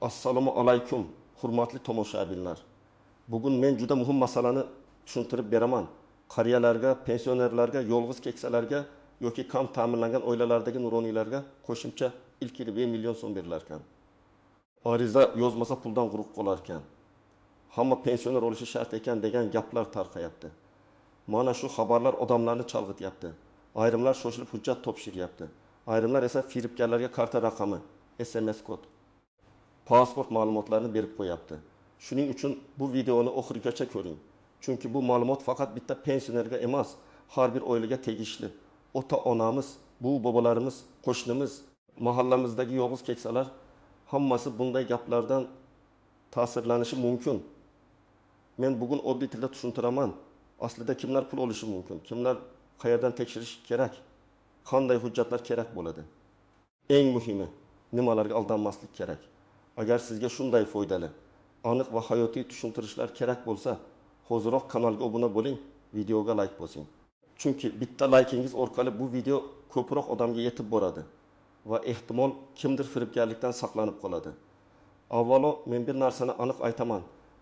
Assalomu alaykum, hurmatli tomoshabinlar. Bugun men juda muhim masalani tushuntirib beraman. Qariyalarga, pensionerlarga, yolg'iz keksalarga yoki kam ta'minlangan oilalardagi nuroniylarga qo'shimcha ilk yili 1 million so'm berilar ekan. Ariza yozmasa puldan quruq qolar ekan. Hamma pensioner bo'lishi shart ekan degan gaplar tarqayapti. Mana shu xabarlar odamlarni chalg'ityapti. Ayrimlar shoshilib hujjat topshiryapti. Ayrimlar esa firibgarlarga karta raqami, SMS kod, pasport ma'lumotlarini berib qo'yapti. Shuning uchun bu videoni oxirigacha ko'ring. Chunki bu ma'lumot faqat bitta pensionerga emas, har bir oilaga tegishli. Ota-onamiz, buv bobolarimiz, qo'shnimiz, mahallamizdagi yolg'iz keksalar hammasi bunday gaplardan ta'sirlanishi mumkin. Men bugun oddiy tilda tushuntiraman. Aslida kimlar pul olishi mumkin, kimlar qayerdan tekshirish kerak, qanday hujjatlar kerak bo'ladi. Eng muhimi, nimalarga aldanmaslik kerak. Agar sizga shunday foydali, aniq va hayotiy tushuntirishlar kerak bo'lsa, hoziroq kanalga obuna bo'ling, videoga like bosing. Chunki bitta laykingiz orqali bu video ko'proq odamga yetib boradi va ehtimol kimdir firibgarlikdan saqlanib qoladi. Avvalo men bir narsani aniq aytaman.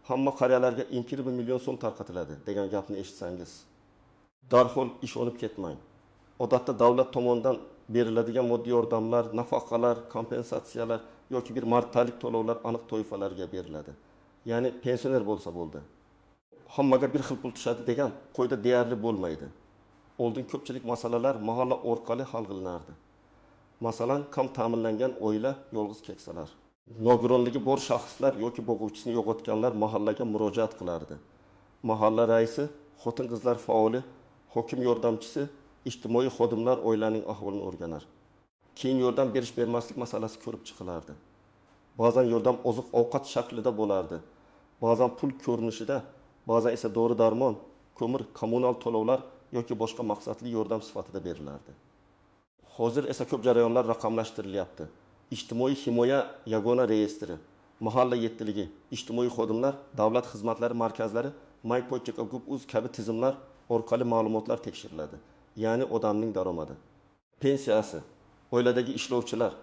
Hamma qariyalarga 2 million so'm tarqatiladi degan gapni eshitsangiz, darhol ishonib ketmang. Odatda davlat tomonidan beriladigan moddiy yordamlar, nafaqalar, kompensatsiyalar yoki bir martalik to'lovlar aniq toifalarga beriladi. Ya'ni pensioner bo'lsa bo'ldi. Hammaga bir xil pul tushadi degan qoida deyarli bo'lmaydi. Oldin ko'pchilik masalalar mahalla orqali hal qilinardi. Masalan, kam ta'minlangan oila, yolg'iz keksalar, nogironligi bor shaxslar yoki boquvchisini yo'qotganlar mahallaga murojaat qilardi. Mahalla raisi, xotin-qizlar faoli, hokim yordamchisi, ijtimoiy xodimlar oilaning ahvolini o'rganar. Keyin yordam berish bermaslik masalasi ko'rib chiqilardi. Ba'zan yordam oziq-ovqat shaklida bo'lardi, ba'zan pul ko'rinishida, ba'zan esa dori-darmon, ko'mir, kommunal to'lovlar yoki boshqa maqsadli yordam sifatida berilardi. Hozir esa ko'p jarayonlar raqamlashtirilyapti. Ijtimoiy himoya yagona reyestri, mahalla yettiligi, ijtimoiy xodimlar, davlat xizmatlari markazlari, mypochka.gov.uz kabi tizimlar orqali ma'lumotlar tekshiriladi. Ya'ni odamning daromadi, pensiyasi, oiladagi ishlovchilar,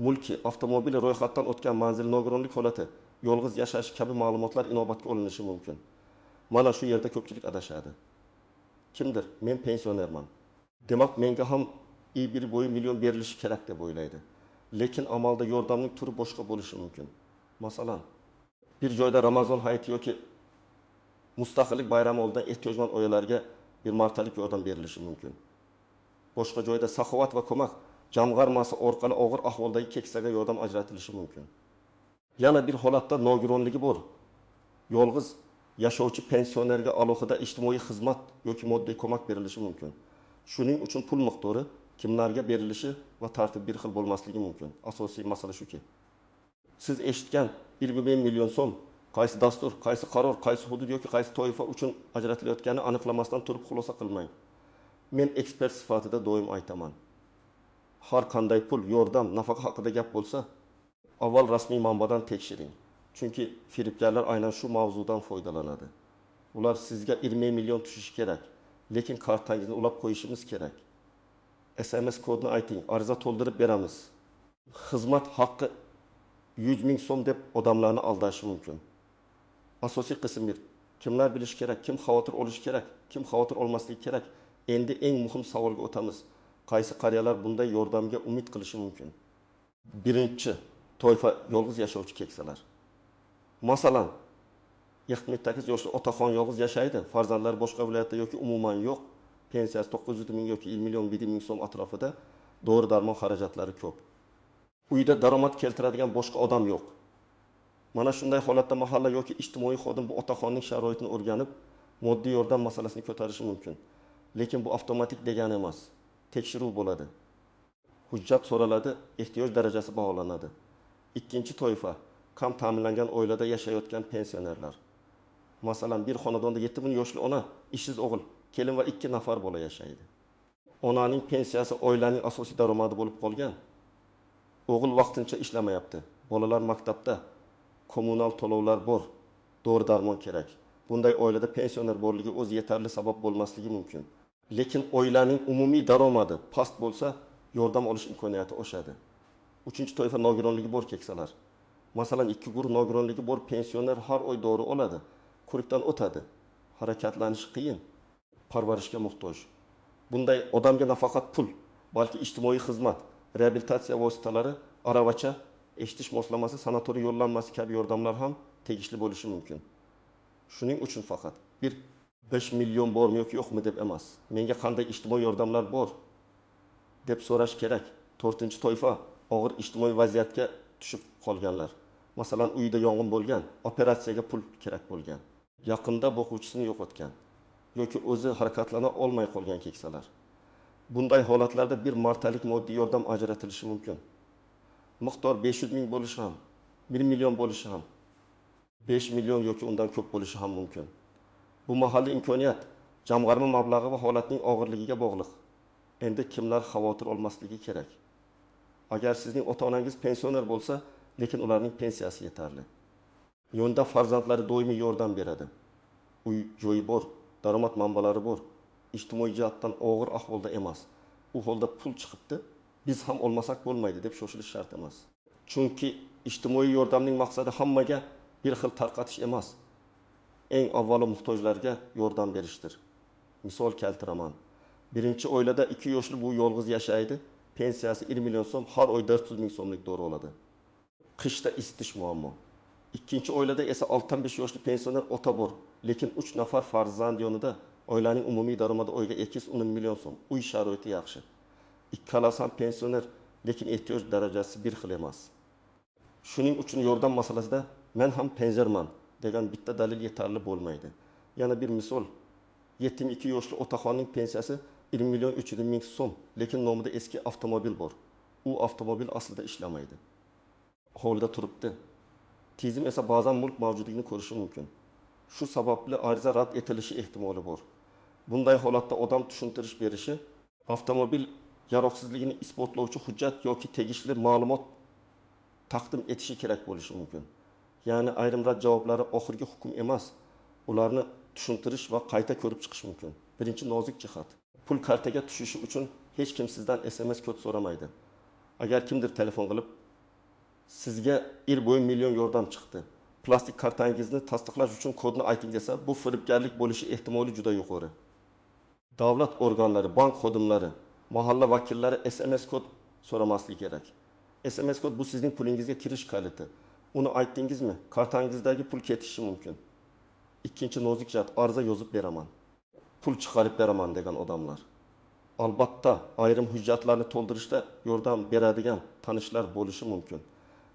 mulki, avtomobil ro'yxatdan o'tgan manzil, nogironlik holati, yolg'iz yashash kabi ma'lumotlar inobatga olinishi mumkin. Mana shu yerda ko'pchilik adashadi. Kimdir men pensionerman, demak menga ham 1,5 million berilishi kerak deb o'ylaydi. Lekin amalda yordamning turi boshqa bo'lishi mumkin. Masalan, bir joyda Ramazon hayiti yoki mustaqillik bayrami oldidan ehtiyojmand oilalarga bir martalik yordam berilishi mumkin. Boshqa joyda saxovat va ko'mak jamg'armasi orqali og'ir ahvoldagi keksaga yordam ajratilishi mumkin. Yana bir holatda nogironligi bor, yolg'iz yashovchi pensionerga alohida ijtimoiy xizmat yoki moddiy ko'mak berilishi mumkin. Shuning uchun pul miqdori kimlarga berilishi va tartib bir xil bo'lmasligi mumkin. Asosiy masala shuki, siz eshitgan 1,5 million so'm qaysi dastur, qaysi qaror, qaysi hudud yoki qaysi toifa uchun ajratilayotganini aniqlamasdan turib xulosa qilmang. Men ekspert sifatida doim aytaman. Har qanday pul, yordam, nafaqa haqida gap bo'lsa, avval rasmiy manbadan tekshiring. Chunki firibgarlar aynan shu mavzudan foydalanadi. Ular sizga 20 million tushishi kerak, lekin kartangizni ulab qo'yishimiz kerak. SMS kodini ayting, ariza to'ldirib beramiz. Xizmat haqqi 100 ming so'm deb odamlarni aldashi mumkin. Asosiy qism bir. Kimlar bilishi kerak, kim xavotir olishi kerak, kim xavotir olmasligi kerak. Endi eng muhim savolga o'tamiz. Qaysi qariyalar bunday yordamga umid qilishi mumkin? Birinchi toifa yolg'iz yashovchi keksalar. Masalan, 78 yoshli otaxon yolg'iz yashaydi, farzandlari boshqa viloyatda yoki umuman yo'q. Pensiyasi 900 ming yoki 1 million 7 ming so'm atrofida, dori-darmon xarajatlari ko'p. Uyda daromad keltiradigan boshqa odam yo'q. Mana shunday holatda mahalla yoki ijtimoiy xodim bu otaxonning sharoitini o'rganib, moddiy yordam masalasini ko'tarishi mumkin. Lekin bu avtomatik degani emas. Tekshiruv bo'ladi. Hujjat so'raladi, ehtiyoj darajasi baholanadi. Ikkinchi toifa kam ta'minlangan oilada yashayotgan pensionerlar. Masalan, bir xonadonda 7 yoshli ona, ishsiz o'g'il, kelin va 2 nafar bola yashaydi. Onaning pensiyasi oilaning asosiy daromadi bo'lib qolgan. O'g'il vaqtincha ishlamayapti. Bolalar maktabda, kommunal to'lovlar bor, dori-darmon kerak. Bunday oilada pensioner borligi o'zi yetarli sabab bo'lmasligi mumkin. Lekin oilaning umumiy daromadi past bo'lsa, yordam olish imkoniyati oshadi. Uchinchi toifa nogironligi bor keksalar. Masalan, 2 guruh nogironligi bor pensioner har oy dori oladi, ko'rikdan o'tadi, harakatlanishi qiyin, parvarishga muhtoj. Bunday odamga nafaqat pul, balki ijtimoiy xizmat, reabilitatsiya vositalari, aravacha, eshitish moslamasi, sanatoriy yo'llanmasi kabi yordamlar ham tegishli bo'lishi mumkin. Shuning uchun faqat bir 5 million bormi yoki yo'qmi deb emas, menga qanday ijtimoiy yordamlar bor deb so'rash kerak. 4-chi toifa og'ir ijtimoiy vaziyatga tushib qolganlar. Masalan, uyida yong'in bo'lgan, operatsiyaga pul kerak bo'lgan, yaqinda boquvchisini yo'qotgan yoki o'zi harakatlana olmay qolgan keksalar. Bunday holatlarda bir martalik moddiy yordam ajratilishi mumkin. Miqdor 500 ming bo'lishi ham, 1 million bo'lishi ham, 5 million yoki undan ko'p bo'lishi ham mumkin. Bu mahalliy imkoniyat, jamg'arma mablag'i va holatning og'irligiga bog'liq. Endi kimlar xavotir olmasligi kerak? Agar sizning ota-onangiz pensioner bo'lsa, lekin ularning pensiyasi yetarli. Yo'nda farzandlari doimiy yordam beradi. Uy joyi bor, daromad manbalari bor. Ijtimoiy jihatdan og'ir ahvolda emas. U holda pul chiqibdi, biz ham olmasak bo'lmaydi deb shoshilish shart emas. Chunki ijtimoiy yordamning maqsadi hammaga bir xil tarqatish emas. Eng avvalo muhtojlarga yordam berishdir. Misol keltiraman. Birinchi oilada 2 yoshli bu yolg'iz yashaydi. Pensiyasi 1 million so'm, har oy 400 ming so'mlik dori oladi. Qishda isitish muammo. Ikkinchi oilada esa 65 yoshli pensioner ota bor, lekin 3 nafar farzand yonida oilaning umumiy daromadi oyga 210 million so'm. Uy sharoiti yaxshi. Ikkalasi ham pensioner, lekin ehtiyoj darajasi bir xil emas. Shuning uchun yordam masalasida men ham pensionerman degan bitta dalil yetarli bo'lmaydi. Yana bir misol. 72 yoshli otaxonning pensiyasi 1 million 300 ming so'm, lekin nomida eski avtomobil bor. U avtomobil aslida ishlamaydi. Hovlida turibdi. Tizim esa ba'zan mulk mavjudligini ko'rishi mumkin. Shu sababli ariza rad etilishi ehtimoli bor. Bunday holatda odam tushuntirish berishi, avtomobil yaroqsizligini isbotlovchi hujjat yoki tegishli ma'lumot taqdim etishi kerak bo'lishi mumkin. Ya'ni ayrim rad javoblari oxirgi hukm emas, ularni tushuntirish va qayta ko'rib chiqish mumkin. Birinchi nozik jihat. Pul kartaga tushishi uchun hech kim sizdan SMS kod so'ramaydi. Agar kimdir telefon qilib, sizga yil bo'yi million yordam chiqdi, plastik kartangizni tasdiqlash uchun kodni ayting desa, bu firibgarlik bo'lishi ehtimoli juda yuqori. Davlat organlari, bank xodimlari, mahalla vakillari SMS kod so'ramasligi kerak. SMS kod bu sizning pulingizga kirish kaliti. Uni aytdingizmi, kartangizdagi pul ketishi mumkin. Ikkinchi nozik jihat, arza yozib beraman, pul chiqarib beraman degan odamlar. Albatta, ayrim hujjatlarni to'ldirishda yordam beradigan tanishlar bo'lishi mumkin.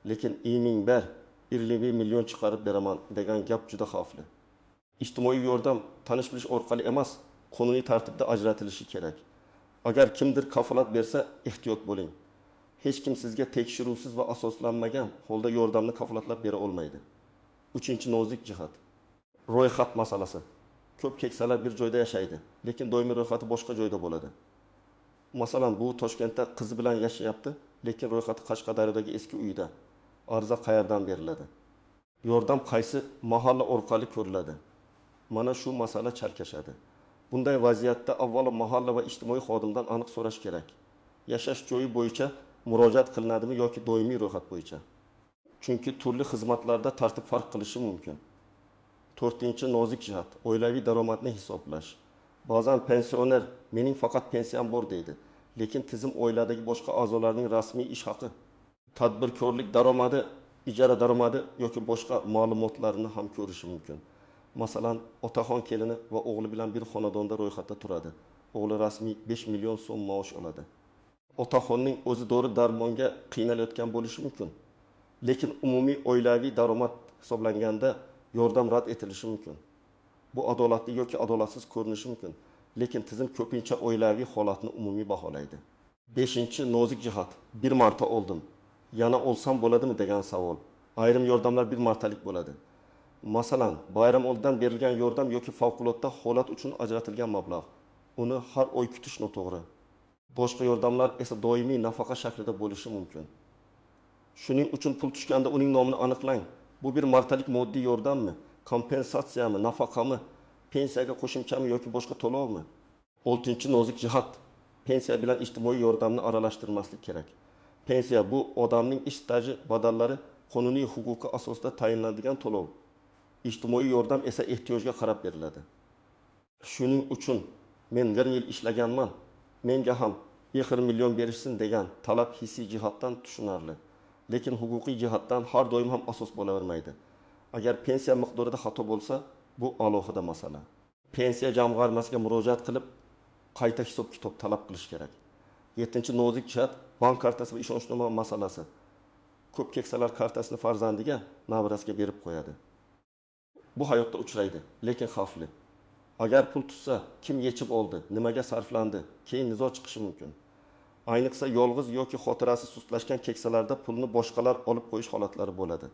Lekin ming ber, 1 million chiqarib beraman degan gap juda xavfli. Ijtimoiy yordam tanish bilish orqali emas, qonuniy tartibda ajratilishi kerak. Agar kimdir kafolat bersa, ehtiyot bo'ling. Hech kim sizga tekshiruvsiz va asoslanmagan holda yordamni kafolatlab bera olmaydi. Uchinchi nozik jihat, ro'yxat masalasi. Ko'p keksalar bir joyda yashaydi, lekin doimiy ro'yxati boshqa joyda bo'ladi. Masalan, bu Toshkentda qizi bilan yashayapti, lekin ro'yxati Qashqadaryodagi eski uyida. Arza qayerdan beriladi? Yordam qaysi mahalla orqali ko'riladi? Mana shu masala chalkashadi. Bunday vaziyatda avvalo mahalla va ijtimoiy xodimdan aniq so'rash kerak. Yashash joyi bo'yicha murojaat qilinadimi yoki doimiy ro'yxat bo'yicha? Chunki turli xizmatlarda tartib farq qilishi mumkin. To'rtinchi nozik jihat, oilaviy daromadni hisoblash. Ba'zan pensioner mening faqat pensiyam bor deydi, lekin tizim oiladagi boshqa a'zolarning rasmiy ish haqi, tadbirkorlik daromadi, ijara daromadi yoki boshqa ma'lumotlarni ham ko'rishi mumkin. Masalan, otaxon kelini va o'g'li bilan bir xonadonda ro'yxatda turadi. O'g'li rasmiy 5 million so'm maosh oladi. Otaxonning o'zi dori darmonga qiynalayotgan bo'lishi mumkin. Lekin umumiy oilaviy daromad hisoblanganda yordam rad etilishi mumkin. Bu adolatli yoki adolatsiz ko'rinishi mumkin, lekin tizim ko'pincha oilaviy holatni umumiy baholaydi. 5-chi nozik jihat, bir marta oldim, yana olsam bo'ladimi degan savol. Ayrim yordamlar bir martalik bo'ladi. Masalan, bayram oldidan berilgan yordam yoki favqulodda holat uchun ajratilgan mablag'. Uni har oy kutish noto'g'ri. Boshqa yordamlar esa doimiy nafaqa shaklida bo'lishi mumkin. Shuning uchun pul tushganda uning nomini aniqlang. Bu bir martalik moddiy yordammi, kompensatsiyami, nafaqami, pensiyaga qo'shimchami yoki boshqa to'lovmi? 6-chi nozik jihat, pensiya bilan ijtimoiy yordamni aralashtirmaslik kerak. Pensiya bu odamning ish staji badallari, qonuniy huquqqa asosida tayinlanadigan to'lov. Ijtimoiy yordam esa ehtiyojga qarab beriladi. Shuning uchun men 20 yil ishlaganman, menga ham 1,5 million berishsin degan talab hissiy jihatdan tushunarli. Lekin huquqiy jihatdan har doim ham asos bo'lavermaydi. Agar pensiya miqdorida xato bo'lsa, bu alohida masala. Pensiya jamg'armasiga murojaat qilib, qayta hisob-kitob talab qilish kerak. 7 nozik jihat bank kartasi va ishonchnoma masalasi. Ko'p keksalar kartasini farzandiga, nevarasiga berib qo'yadi. Bu hayotda uchraydi, lekin xavfli. Agar pul tushsa, kim yechib oldi, nimaga sarflandi, keyin nizo chiqishi mumkin. Ayniqsa yolg'iz yoki xotirasi sustlashgan keksalarda pulni boshqalar olib qo'yish holatlari bo'ladi.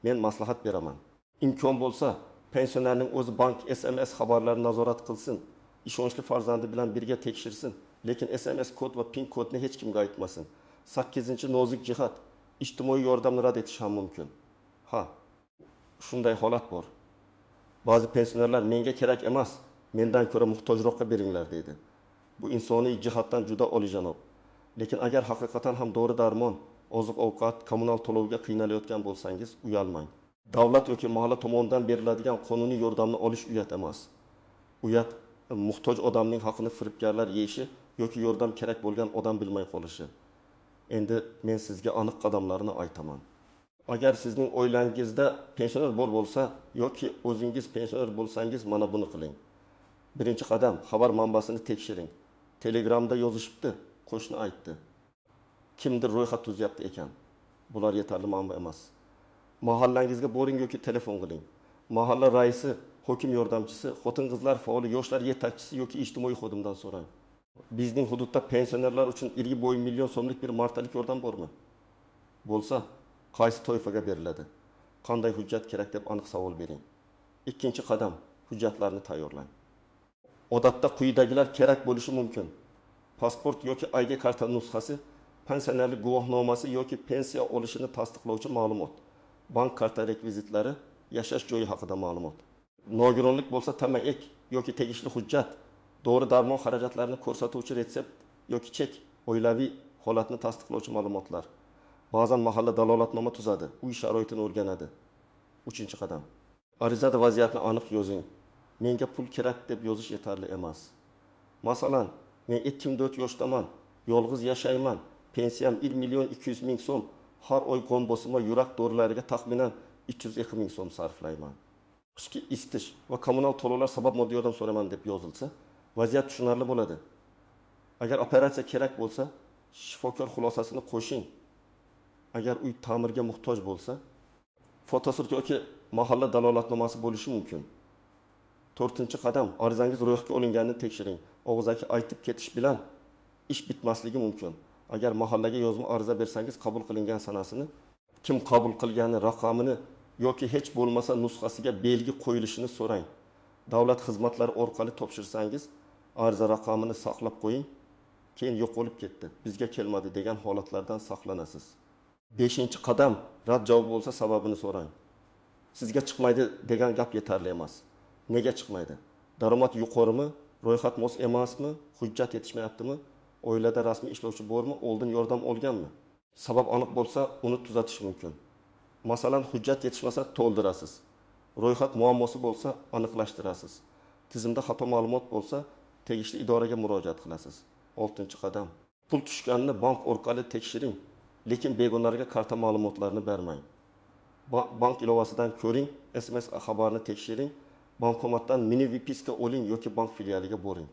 Men maslahat beraman. Imkon bo'lsa, pensionerning o'zi bank SMS xabarlarini nazorat qilsin, ishonchli farzandi bilan birga tekshirsin, lekin SMS kod va PIN kodni hech kimga aytmasin. 8 nozik jihat ijtimoiy yordamni rad etish ham mumkin. Ha, shunday holat bor. Ba'zi pensionerlar menga kerak emas, mendan ko'ra muhtojroqqa beringlar deydi. Bu insoniy jihatdan juda oliyjanob. Lekin agar haqiqatan ham dori darmon, oziq-ovqat, kommunal to'lovga qiynalayotgan bo'lsangiz, uyalmang. Davlat yoki mahalla tomonidan beriladigan qonuniy yordamni olish uyat emas. Uyat muhtoj odamning haqini firibgarlar yeyishi yoki yordam kerak bo'lgan odam bilmay qolishi. Endi men sizga aniq qadamlarni aytaman. Agar sizning oilangizda pensioner bor bo'lsa yoki o'zingiz pensioner bo'lsangiz, mana buni qiling. Birinchi qadam, xabar manbasini tekshiring. Telegramda yozishibdi, qo'shni aytdi. Kimdir ro'yxat tuzyapti ekan. Bular yetarli manba emas. Mahallangizga boring yoki telefon qiling. Mahalla raisi, hokim yordamchisi, xotin-qizlar faoli, yoshlar yetakchisi yoki ijtimoiy xodimdan so'rang. Bizning hududda pensionerlar uchun ilgi bo'yi million so'mlik bir martalik yordam bormi? Bo'lsa, qaysi toifaga beriladi? Qanday hujjat kerak deb aniq savol bering. Ikkinchi qadam, hujjatlarni tayyorlang. Odatda quyidagilar kerak bo'lishi mumkin. Pasport yoki ID karta nusxasi, pensionerlik guvohnomasi yoki pensiya olishini tasdiqlovchi ma'lumot, bank karta rekvizitlari, yashash joyi haqida ma'lumot. Nogironlik bo'lsa TMEK yoki tegishli hujjat, dori darmon xarajatlarini ko'rsatuvchi retsept yoki chek, oilaviy holatni tasdiqlovchi ma'lumotlar. Ba'zan mahalla dalolatnoma tuzadi, uy sharoitini o'rganadi. Uchinchi qadam. Arizada vaziyatni aniq yozing. Menga pul kerak deb yozish yetarli emas. Masalan, men 74 yoshdaman, yolg'iz yashayman, pensiyam 1 million 200 ming so'm, har oy qon bosimi va yurak dorilariga taxminan 302 ming so'm sarflayman. Qishki isitish va kommunal to'lovlar sabab moddiy yordam so'rayman deb yozilsa, vaziyat tushunarli bo'ladi. Agar operatsiya kerak bo'lsa, shifokor xulosasini qo'shing. Agar uy ta'mirga muhtoj bo'lsa, fotosurat yoki mahalla dalolatnomasi bo'lishi mumkin. To'rtinchi qadam, arizangiz ro'yxatga olinganini tekshiring. Og'zaki aytib ketish bilan ish bitmasligi mumkin. Agar mahallaga yozma ariza bersangiz, qabul qilingan sanasini, kim qabul qilgani, raqamini yoki hech bo'lmasa nusxasiga belgi qo'yilishini so'rang. Davlat xizmatlari orqali topshirsangiz, ariza raqamini saqlab qo'ying. Keyin yo'qolib ketdi, bizga kelmadi degan holatlardan saqlanasiz. Beshinchi qadam, rad javobi bo'lsa sababini so'rang. Sizga chiqmaydi degan gap yetarli emas. Nega chiqmaydi? Daromad yuqorimi? Ro'yxat mos emasmi? Hujjat yetishmayaptimi? Oilada rasmiy ishlovchi bormi? Oldin yordam olganmi? Sabab aniq bo'lsa, uni tuzatish mumkin. Masalan, hujjat yetishmasa to'ldirasiz. Ro'yxat muammosi bo'lsa aniqlashtirasiz. Tizimda xato ma'lumot bo'lsa, tegishli idoraga murojaat qilasiz. Oltinchi qadam. Pul tushganini bank orqali tekshiring, lekin begonalarga karta ma'lumotlarini bermang. Bank ilovasidan ko'ring, SMS xabarni tekshiring, bankomatdan mini выписка oling yoki bank filialiga boring.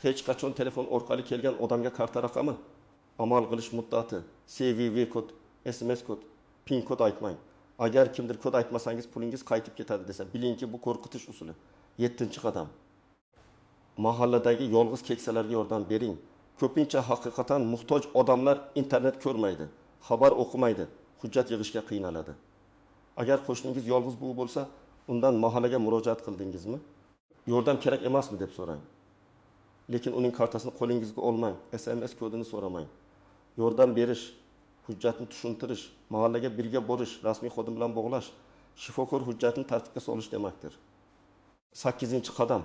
Hech qachon telefon orqali kelgan odamga karta raqami, amal qilish muddati, CVV kod, SMS kod, PIN kod aytmang. Agar kimdir kod aytmasangiz pulingiz qaytib ketadi desa, bilingki bu qo'rqitish usuli. Yettinchi qadam. Mahalladagi yolg'iz keksalarga yordam bering. Ko'pincha haqiqatan muhtoj odamlar internet ko'rmaydi, xabar o'qimaydi, hujjat yig'ishga qiynaladi. Agar qo'shningiz yolg'iz buvi bo'lsa, undan mahallaga murojaat qildingizmi? Yordam kerak emasmi deb so'rang. Lekin uning kartasini qo'lingizga olmang, SMS kodini so'ramang. Yordam berish, hujjatni tushuntirish, mahallaga birga borish, rasmiy xodim bilan bog'lash, shifokor hujjatini tartibga solish demakdir. Sakkizinchi qadam.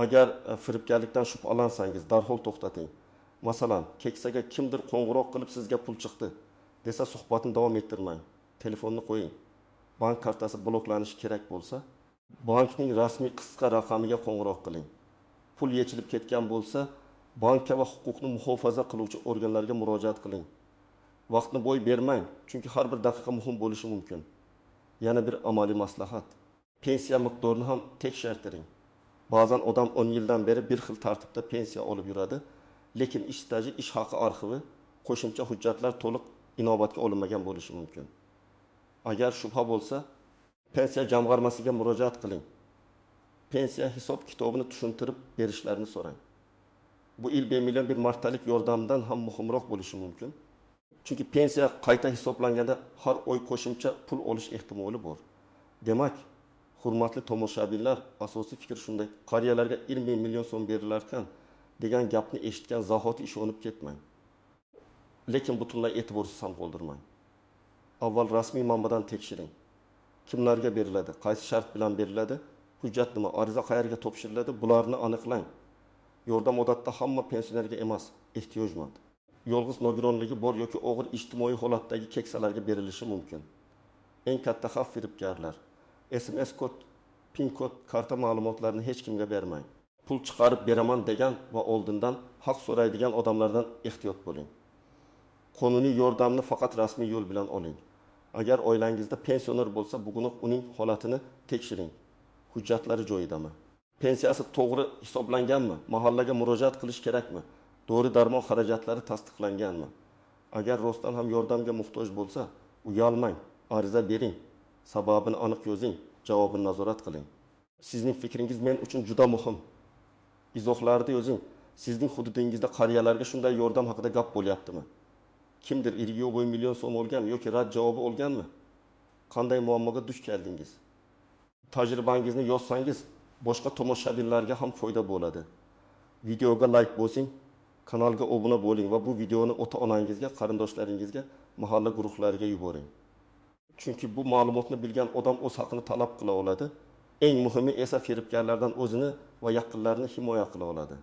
Agar firibgarlikdan shubhalansangiz, darhol to'xtating. Masalan, keksaga kimdir qo'ng'iroq qilib sizga pul chiqdi desa, suhbatni davom ettirmang. telefonni qo'ying. Bank kartasi bloklanishi kerak bo'lsa, bankning rasmiy qisqa raqamiga qo'ng'iroq qiling. Pul yechilib ketgan bo'lsa, bankka va huquqni muhofaza qiluvchi organlarga murojaat qiling. Vaqtni boy bermang, chunki har bir daqiqa muhim bo'lishi mumkin. Yana bir amaliy maslahat. Pensiya miqdorini ham tekshirtiring. Ba'zan odam 10 yildan beri bir xil tartibda pensiya olib yuradi, lekin ish staji, ish haqi arxivi, qo'shimcha hujjatlar to'liq inobatga olinmagan bo'lishi mumkin. Agar shubha bo'lsa, pensiya jamg'armasiga murojaat qiling. Pensiya hisob kitobini tushuntirib berishlarini so'rang. Bu yil 1 million bir martalik yordamdan ham muhimroq bo'lishi mumkin. Chunki pensiya qayta hisoblanganda har oy qo'shimcha pul olish ehtimoli bor. Demak, hurmatli tomoshabinlar, asosiy fikr shunday: qariyalarga 20 million so'm berilarkan degan gapni eshitgan zahoti ishonib ketmang. Lekin butunlay e'tiborsiz ham qoldirmang. Avval rasmiy manbadan tekshiring. Kimlarga beriladi, qaysi shart bilan beriladi, hujjat nima, ariza qayerga topshiriladi, bularni aniqlang. Yordam odatda hamma pensionerga emas, ehtiyojmand, yolg'iz nogironligi bor yoki og'ir ijtimoiy holatdagi keksalarga berilishi mumkin. Eng katta xavf firibgarlar. SMS kod, PIN kod, karta ma'lumotlarini hech kimga bermang. Pul chiqarib beraman degan va oldindan haq so'raydigan odamlardan ehtiyot bo'ling. Qonuniy yordamni faqat rasmiy yo'l bilan oling. Agar oilangizda pensioner bo'lsa, bugunoq uning holatini tekshiring. Hujjatlari joyidami? Pensiyasi to'g'ri hisoblanganmi? Mahallaga murojaat qilish kerakmi? Dori darmon xarajatlari tasdiqlanganmi? Agar rostdan ham yordamga muhtoj bo'lsa, uyalmang, ariza bering. Sababini aniq yozing, javobini nazorat qiling. Sizning fikringiz men uchun juda muhim. Izohlarda yozing. Sizning hududingizda qariyalarga shunday yordam haqida gap bo'lyaptimi? Kimdir 20 million so'm olgan yoki rad javobi olganmi? Qanday muammoga duch keldingiz? Tajribangizni yozsangiz, boshqa tomoshabinlarga ham foyda bo'ladi. Videoga like bosing, kanalga obuna bo'ling va bu videoni ota-onangizga, qarindoshlaringizga, mahalla guruhlariga yuboring. Chunki bu ma'lumotni bilgan odam o'z haqini talab qila oladi. Eng muhimi esa firibgarlardan o'zini va yaqinlarini himoya qila oladi.